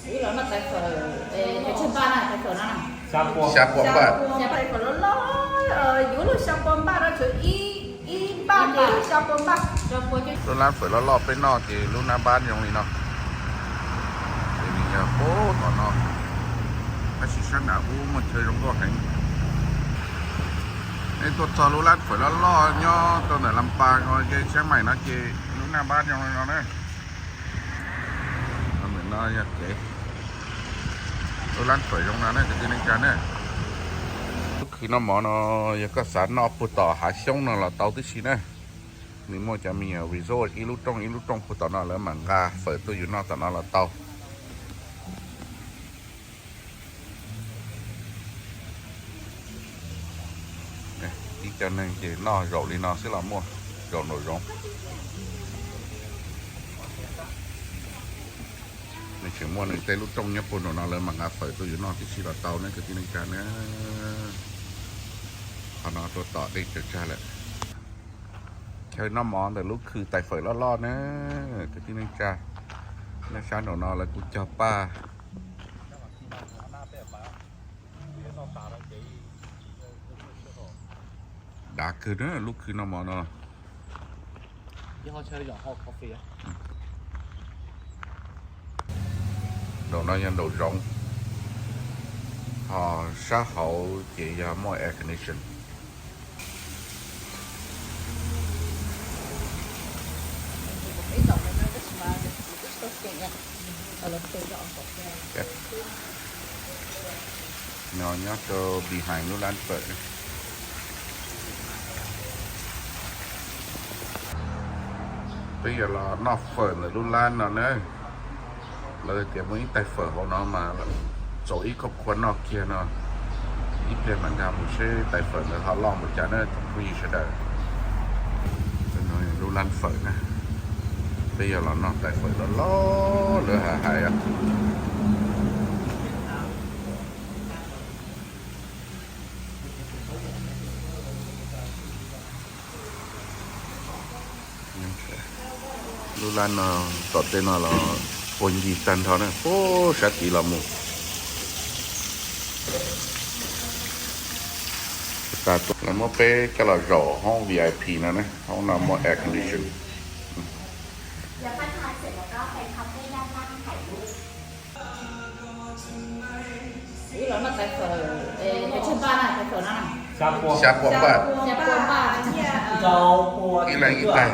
Ib los noj tais fawm, tais fawm no, xya pua npaj. Tais fawm loj loj, yuav luaj xya pua npaj no, tshuav ib npaj ces xya pua npaj. Lub lab fawm loj loj peb noj ces lub nab npab zoo li no. Ces nws yog puag tom no, tab sis sab nram ub muaj chaw zoo nkauj heev. Nej tuaj txog lub lab fawm loj loj nyob rau ntawm Lam Pas, Xeev Maim no ces lub nab npab zoo li no na. Ntawm no yog kev, lub lab fawm zoo no na kwv tij neej tsa na. Lub khw noj mov no yog koj xav noj puag tom hav xyoob no los tau tib si na. Nws muaj cov me nyuam resort ib lub rooj ib lub rooj puag tom no, lawv mam nqa fawm tuaj yus noj tom no los tau. Ib co neeg ces noj zaum li no xwb los muaj, zaum nraum zoov. Nws tseem muaj nws tej lub rooj nyob puag nraum no, lawv mam nqa fawm tuaj yus noj tib si los tau na kwv tij neej tsa na. Qhov no tuaj tom dej tsawg tsag lawm. Chaw noj mov ntawm lub khw tais fawm loj loj na kwv tij neej tsa. Nyob sab nraum no lawv kuj cog paj. Dav kawg na lub khw noj mov no. Nraum no yog nraum zoov, ho sab hauv ces yog muaj air condition. No nyob rau behind lub lab fawm. Peb yuav los noj fawm ntawm lub lab no na. Lawv tias muaj ib tais fawm hauv no mas txaus ib khab khua noj kiag no. Ib pliag mam nkag mus seb tais fawm ntawd ho loj npaum cas na tsoom phooj ywg sawv daws. Lub lab fawm na, peb yuav los noj tais fawm loj loj lawv hais hais. Lub lab no tom tej no los puag ncig tag nrho na, puag sab tid los mus. Lawv muab peb coj los zaum hoob V I P no na, hoob no muaj air condition. Ib los noj tais fawm, tais fawm no, tais fawm no na. Xya pua npaj. Ib leeg ib tais.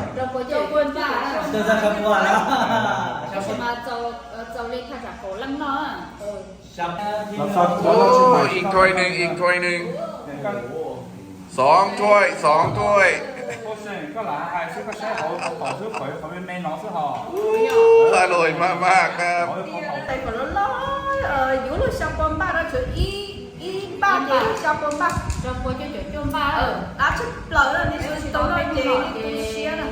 Tab sis mas txaus li thaj tsam kaum leej noj. Ib thooj neeg, ib thooj neeg. Xov thooj, xov thooj. Ua luaj maj maj kab. Tais fawm loj loj, yuav luaj xya pua npaj no, tshuav ib npaj ces xya pua npaj. Rau pua cuaj caum cuaj npaj. Dab tshaj plaws na, nej sawv daws tau noj ces nej tu siab na.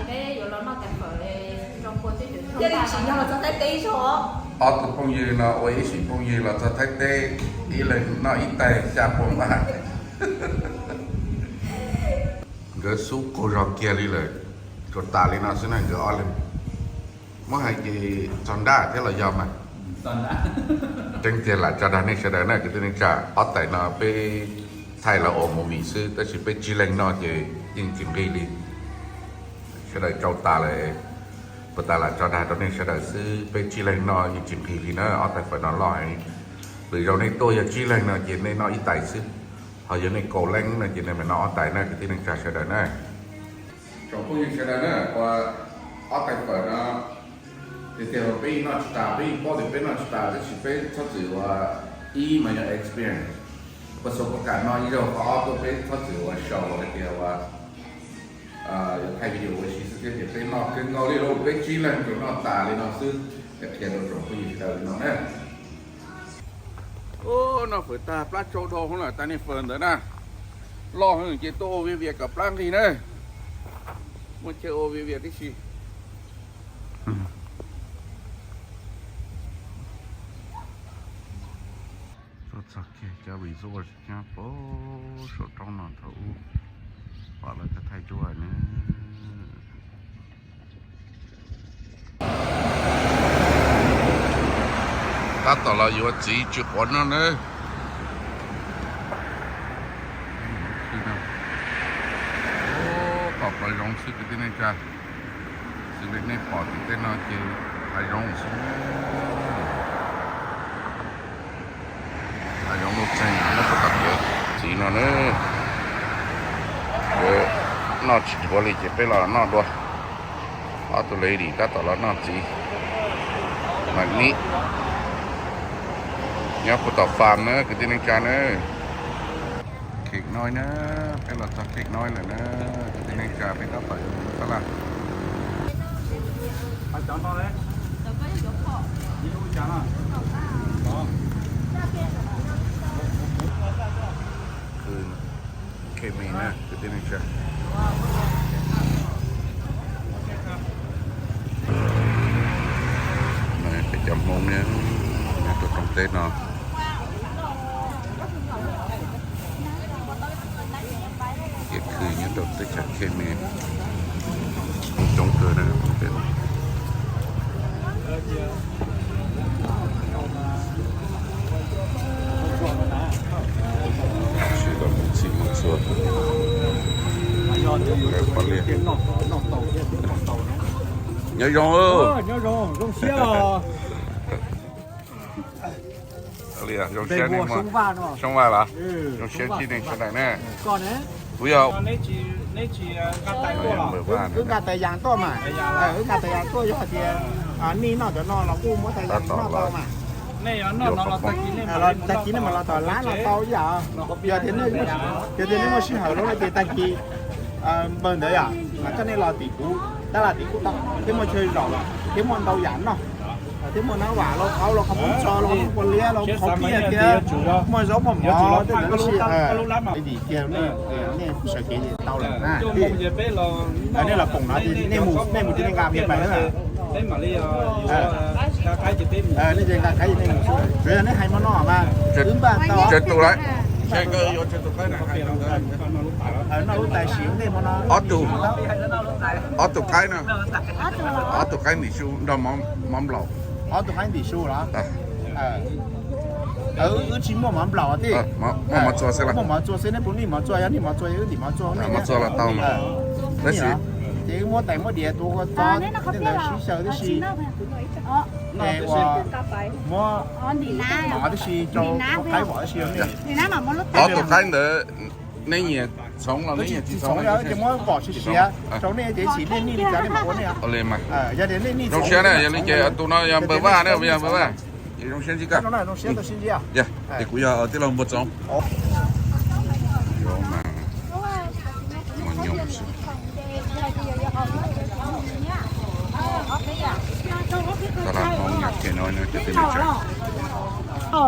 Thiaj li tsim nyog los txog Thaib teb zog. Ob tug phooj ywg no ua ib sim phooj ywg los txog Thaib teb, ib leeg noj ib tais xya pua npaj. Nkawd xub qaug zog kiag li lawm, tsuas tas li no xwb na nkawd ob leeg. Muab hais ces txog nrab thiab los yog mas. Tseeb tiag lam tso dag nej sawv daws na kwv tij neej tsa, ob tais no peb thaij lawv ua movie xwb tab sis peb tsib leeg noj ces yeej tsis nqig li. Sawv daws tsau tas lawm, puas tas lam tso dag rau nej sawv daws xwb, peb tsib leeg noj yeej tsis nqig li na, ob tais fawm no loj heev. Lwm zaus nej tuaj yog tsib leeg no ces nej noj ib tais xwb, ho yog nej kaum leej no ces nej mam noj ob tais na kwv tij neej tsa sawv daws na. Tsoom phooj ywg sawv daws na, ua ob tais fawm no, tiag tiag peb yeej noj tsis tas, peb yeej paub tias peb noj tsis tas tab sis peb txhob txwm ua ib mas yog experience. Pas xaus pas kam no ib zaug qhov ob tuaj peb txhob txwm ua show hais tias ua thaij video ua si xwb thiab ces peb noj kawg nkaus li lauj, peb tsib leeg tsuas noj tas li no xwb. Qhia rau tsoom phooj ywg sawv daws li no na. Noj fawm tag plab tsau dhau hauv lawm tas nej fawm ntawd na. Loj heev ces tuaj ua viav vias kom plab nqig na. Muaj chaw ua viav vias tib si. Tuaj txog kiag cov resort nyob puag saum roob no thaum ub pom lawv thaij thaij duab na. Tab tom los yuav txiv tsis quav no na. Tom plaws zoov xwb kwv tij neej tsa. Xws li nej pom tim tej no ces hav zoov xwb. Hav zoov lub txeeg nyob puag tom kev txiv no na. Noj tsis dhuav li ces peb los noj dua. Ob tug lady tab tom los noj txiv mas nib nyob puag tom fam na kwv tij neej tsa na. Kheem Noi na, peb los txog Kheem Noi lawm na kwv tij neej tsa, peb tab tom yuav mus tab laj. Kheem na kwv tij neej tsa. Peb cov Hmoob nyob rau rooj teb no. Kev khw nyob rau teb chaws Kheem coob kawg na. Sib los mus txhij mus txhua. Nyob zoo. Zoo siab, Soob Vaj los zoo siab tib neeg sawv daws ne. Kuv yog nqa tais yas tuaj mas, wb nqa tais yas tuaj yog hais tias nej noj cov no los kuj muab tais yas noj tau mas. Tag kis nej mam los tom lab los tau ib yam. Yog tias, yog tias nej muaj sij hawm lawm no ces tag kis npawg ntawd yom, mas coj nej los tim kuv tab laj tim kuv tau thiab, muaj chaw zaum thiab, muaj ntau yam noj thiab, muaj nab vam los qhov los qhov muab tso los qhov muab pua liab los qhov piaj thiab, muaj zaub muaj mov tej ntawd si. Ib dim kiag nej sawv kev tau lawm na. Nej los koom no ces nej mus, nej mus ces nej nqa pem pais na. Nej ces nqa qaib ces nej mus xwb, tsuav yog nej hais hmo no mas wb npaj tau. Noj lub tais sim ua ntej hmo no. Ob tug qaib na, ob tug qaib ntim su nrog mov nplaum. Ob tug qaib ntim su los? Wb tsis muaj mov nplaum tij. Muaj mov txua xwb, muaj mov txua xwb, nej puas nij mov txua? Yog nij mov txua wb ntim mov txua, mov txua los tau mas. Tab sis ces wb muab tais muab diav tuav ua txob tej ntawd sib xyaw tib si. Muab mov tib si rau qaib vom tib si. Ob tug qaib ntawd nej nyiam txhoov los nej nyiam tsis txhoov ces muab vom siav siav rau nej ces sim nej nij li cas nej mam ua nej. Zoo siab na, yog li ces tus no yog npawg Vaj na, yog npawg Vaj. Ces zoo siab ntsib koj. Ces kuv yog tij laug Npua Txoov.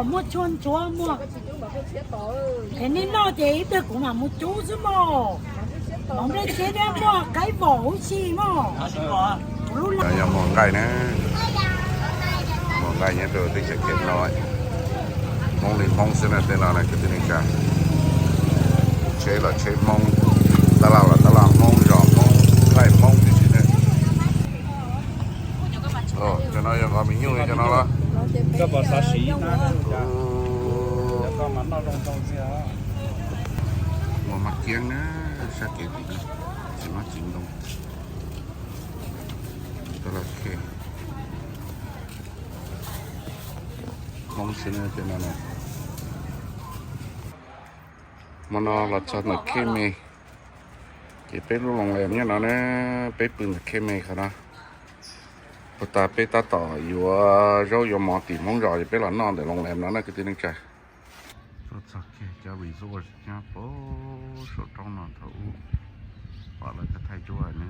Muaj tshua ntsuav muaj. Qhov nej noj ces ib pliag kuv mam mus cub xwb mog. Mov nplej tsheb thiab muaj qaib vom huv si mog. Yog muag nqaij na, muag nqaij nyob rau teb chaws Kheem no. Hmoob li Hmoob xwb na, tej no na kwv tij neej tsa. Tsheb los tsheb Hmoob, tab laj los tab laj Hmoob, zos Hmoob, nqaij Hmoob tib si na. Cov no yog nqos mis nyuj li cov no los? Muag maj kiab na, sab kev tim no, txiv mab txiv ntoo. Tab laj khe. Hmoob xwb na tej no na. Hmo no los txog ntawm Khej Me, ces peb lub loos lees nyob no na, peb pw ntawm Khej Me qhov no. Puag ta peb tab tom yuav zaub yuav mov tim Hmoob zos ces peb los noj ntawm loos lees no na kwv tij neej tsa. Tuaj txog kiag cov resort nyob puag saum roob no thaum ub, pom lawv thaij tsuab na.